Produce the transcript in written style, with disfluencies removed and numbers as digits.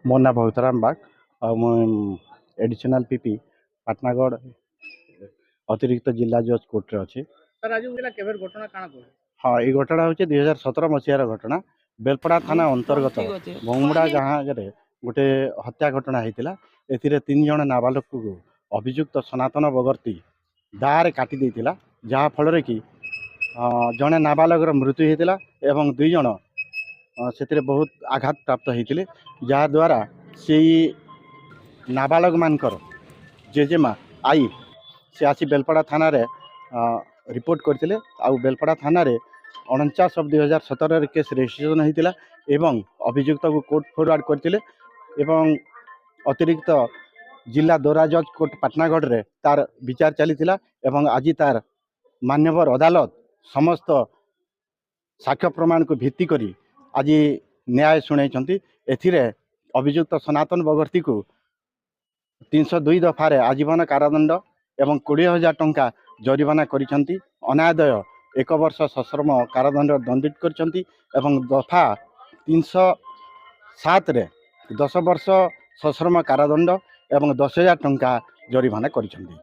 ମୋ ନାଁ ଭଗତରାମ ବାଗ ଆଉ ମୁଁ ଏଡ଼ିସନାଲ୍ ପିପି, ପାଟନାଗଡ଼ ଅତିରିକ୍ତ ଜିଲ୍ଲା ଜଜ୍ କୋର୍ଟରେ ଅଛି। ସାର୍, ଆଜି ହେଲା କେବେ ଘଟଣା, କାଣା କହିବେ? ହଁ, ଏଇ ଘଟଣା ହେଉଛି 2017 ମସିହାର ଘଟଣା। ବେଲପଡ଼ା ଥାନା ଅନ୍ତର୍ଗତ ବଙ୍ଗୁଡ଼ା ଗାଁରେ ଗୋଟେ ହତ୍ୟା ଘଟଣା ହେଇଥିଲା। ଏଥିରେ 3 ଜଣ ନାବାଳକକୁ ଅଭିଯୁକ୍ତ ସନାତନ ବଗର୍ତ୍ତୀ ଦାଆରେ କାଟି ଦେଇଥିଲା, ଯାହାଫଳରେ କି ଜଣେ ନାବାଳକର ମୃତ୍ୟୁ ହେଇଥିଲା ଏବଂ 2 ଜଣ ସେଥିରେ ବହୁତ ଆଘାତ ପ୍ରାପ୍ତ ହେଇଥିଲେ। ଯାହାଦ୍ୱାରା ସେଇ ନାବାଳକମାନଙ୍କର ଜେଜେମା ଆଈ ସେ ଆସି ବେଲପଡ଼ା ଥାନାରେ ରିପୋର୍ଟ କରିଥିଲେ। ଆଉ ବେଲପଡ଼ା ଥାନାରେ 49 ଅଫ୍ 2017ରେ କେସ୍ ରେଜିଷ୍ଟ୍ରେସନ୍ ହେଇଥିଲା ଏବଂ ଅଭିଯୁକ୍ତକୁ କୋର୍ଟ ଫରୱାର୍ଡ଼ କରିଥିଲେ ଏବଂ ଅତିରିକ୍ତ ଜିଲ୍ଲା ଦୌରା ଜଜ୍ କୋର୍ଟ ପାଟନାଗଡ଼ରେ ତାର ବିଚାର ଚାଲିଥିଲା। ଏବଂ ଆଜି ତାର ମାନ୍ୟବର ଅଦାଲତ ସମସ୍ତ ସାକ୍ଷ୍ୟ ପ୍ରମାଣକୁ ଭିତ୍ତି କରି ଆଜି ନ୍ୟାୟ ଶୁଣାଇଛନ୍ତି। ଏଥିରେ ଅଭିଯୁକ୍ତ ସନାତନ ବଗର୍ତ୍ତୀକୁ 302 ଦଫାରେ ଆଜୀବନ କାରାଦଣ୍ଡ ଏବଂ 20,000 ଟଙ୍କା ଜରିମାନା କରିଛନ୍ତି। ଅନାଦେୟ 1 ବର୍ଷ ସଶ୍ରମ କାରାଦଣ୍ଡ ଦଣ୍ଡିତ କରିଛନ୍ତି ଏବଂ ଦଫା 307ରେ 10 ବର୍ଷ ସଶ୍ରମ କାରାଦଣ୍ଡ ଏବଂ 10,000 ଟଙ୍କା ଜରିମାନା କରିଛନ୍ତି।